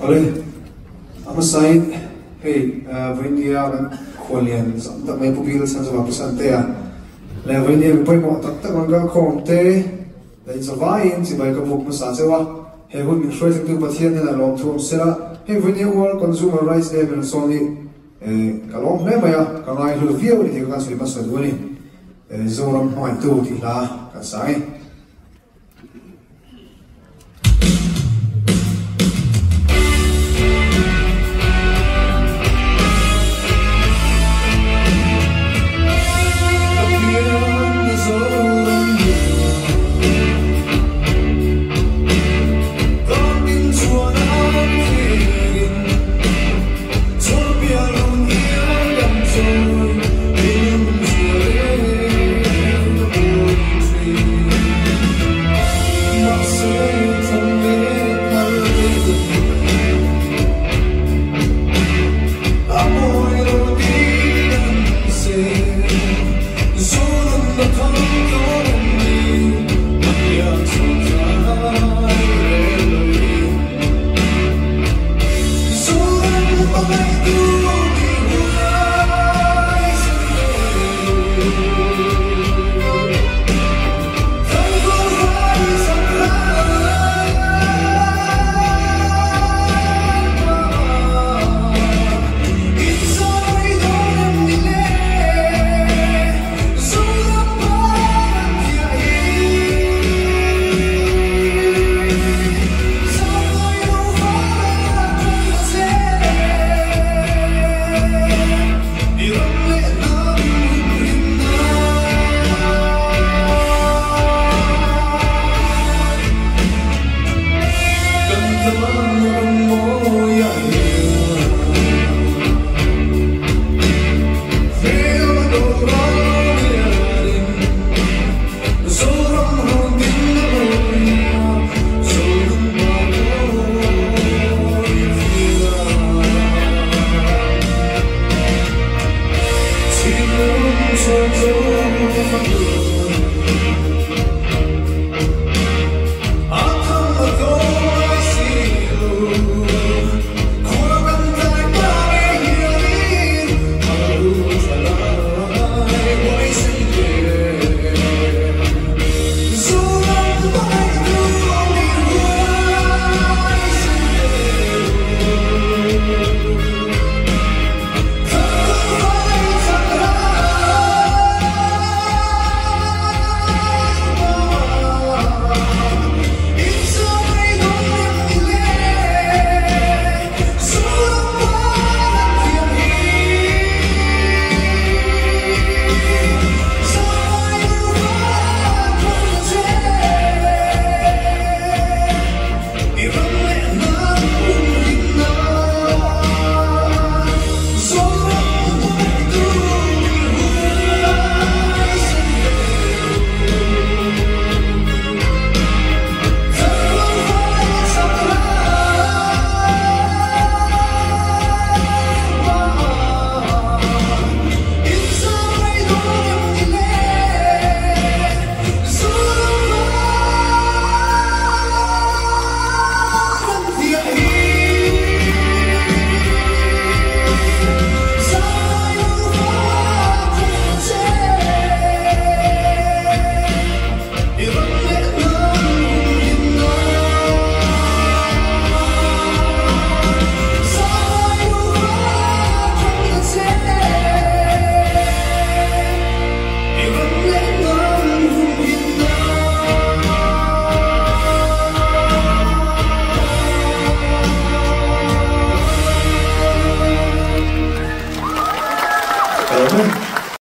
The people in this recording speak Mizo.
Awle, a hmasain hei Vawinia kan khualian zam tak mai Pu Bill Chhanzova Pu Santea leh Vawinia mi pawimawh tak tak rawn kalkhawm te leh zavaiin chibai ka buk hmasa cheu a, he hun min hruaithlengtu Pathian hnenah lawmthu awm sela, hei Vawinia World Consumer Rights Day min rawn sawn hi ka lawm hle mai a, ka ngaihlu viau a ni tih kha kan sawi hmasa duh a ni. Zoram hmangaihtu tih hla kan sa e.